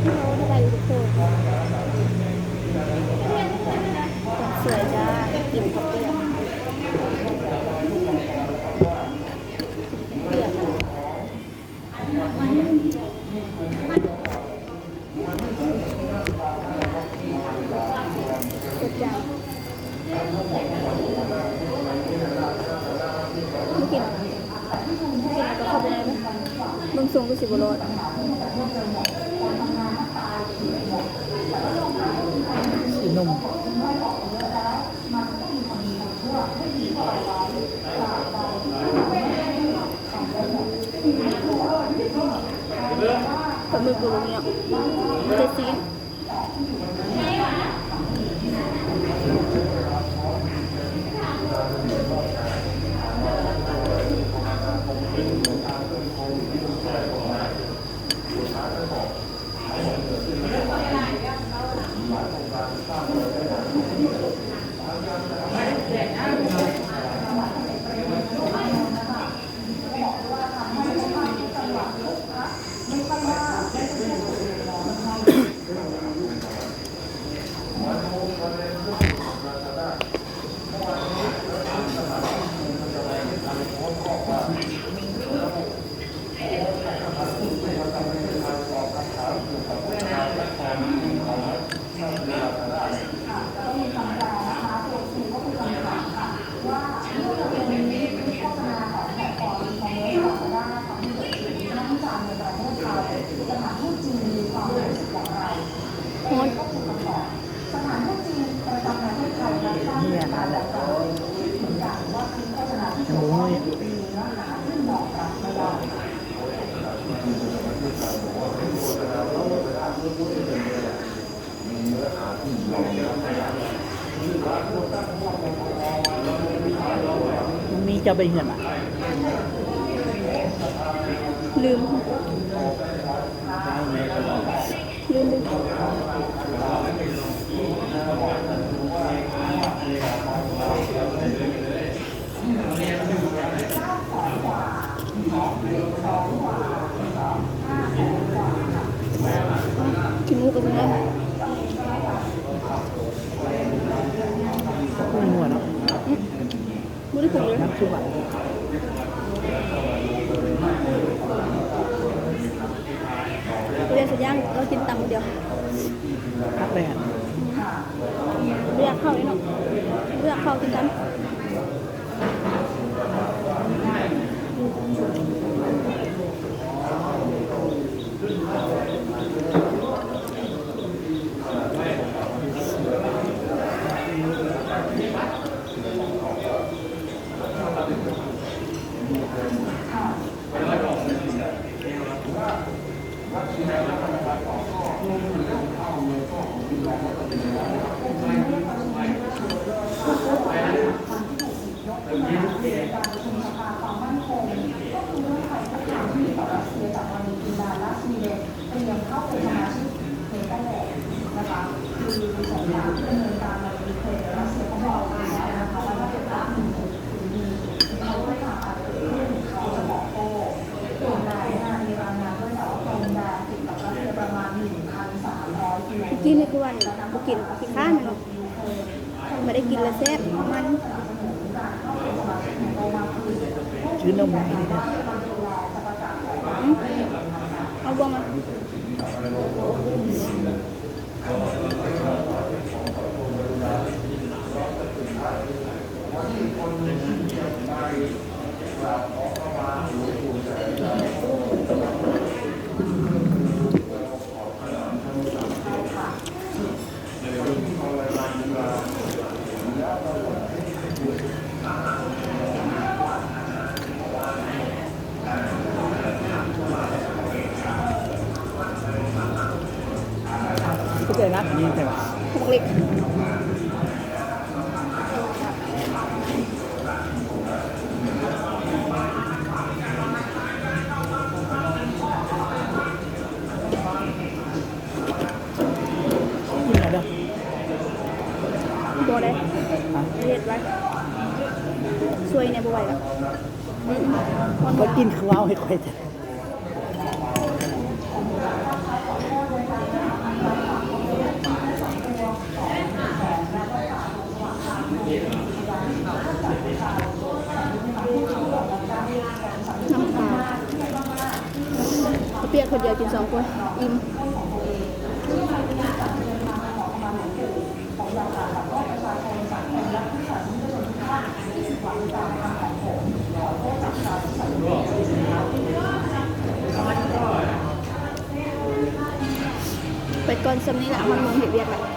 ສວຍຈ້າ ກິນເຂົ້າປຽກ ປຽກ ບໍ່ກິນ ກິນແລ້ວກໍເຂົ້າໄປໃນເບິ່ງ ເບິ່ງຊົງຄືຊິບໍ່ລອດ ຊິນົມ ປາໝຶກຢູ່ເບິ່ງນີ້ເນາະ ມີແຕ່ຊີ້ນ. ມີເຈົ້າໄປເຮືອນຫວາ? ລືມ ລືມ. ຂີ້ໝູກກໍຊິໄດ້ ໝູເນາະ ອືມ ບໍ່ໄດ້ປຸງເລີຍ ມັນຄືວ່າ ບໍ່ໄດ້ສັກຢ່າງ ລາວກິນຕຳຜູ້ດຽວ ຄັກແລ້ວ ອືມ ບໍ່ຢາກເຂົ້າເລີຍເນາະ ບໍ່ຢາກເຂົ້າກິນຕຳ. ກິນໃນທຸກວັນນີ້ ບໍ່ກິນ ຂີ້ຄ້ານເນາະ ບໍ່ໄດ້ກິນແລ້ວແຊບ ມັນ ຊື້ນົມໃຫ້ແດ່ ອືມ ເອົາບ່ວງມາ. ເຂົ້າໃຈນະ ນີ້ແຕ່ວ່າ ເລັກ. ກິນແລ້ວເດີ ບໍ່ເດ້ ຮະ ເຮັດໄວ້ ຊ່ວຍແດ່ ບໍ່ໄຫວແລ້ວ ອືມ ບໍ່ກິນຄືເວົ້າໃຫ້ຂ້ອຍແທ້. ຄົນດຽວກິນສອງຄົນ ອີ່ມ. ໄປກ່ອນສ່ຳນີ້ລະ ຮອດໂມງເຮັດວຽກລະ.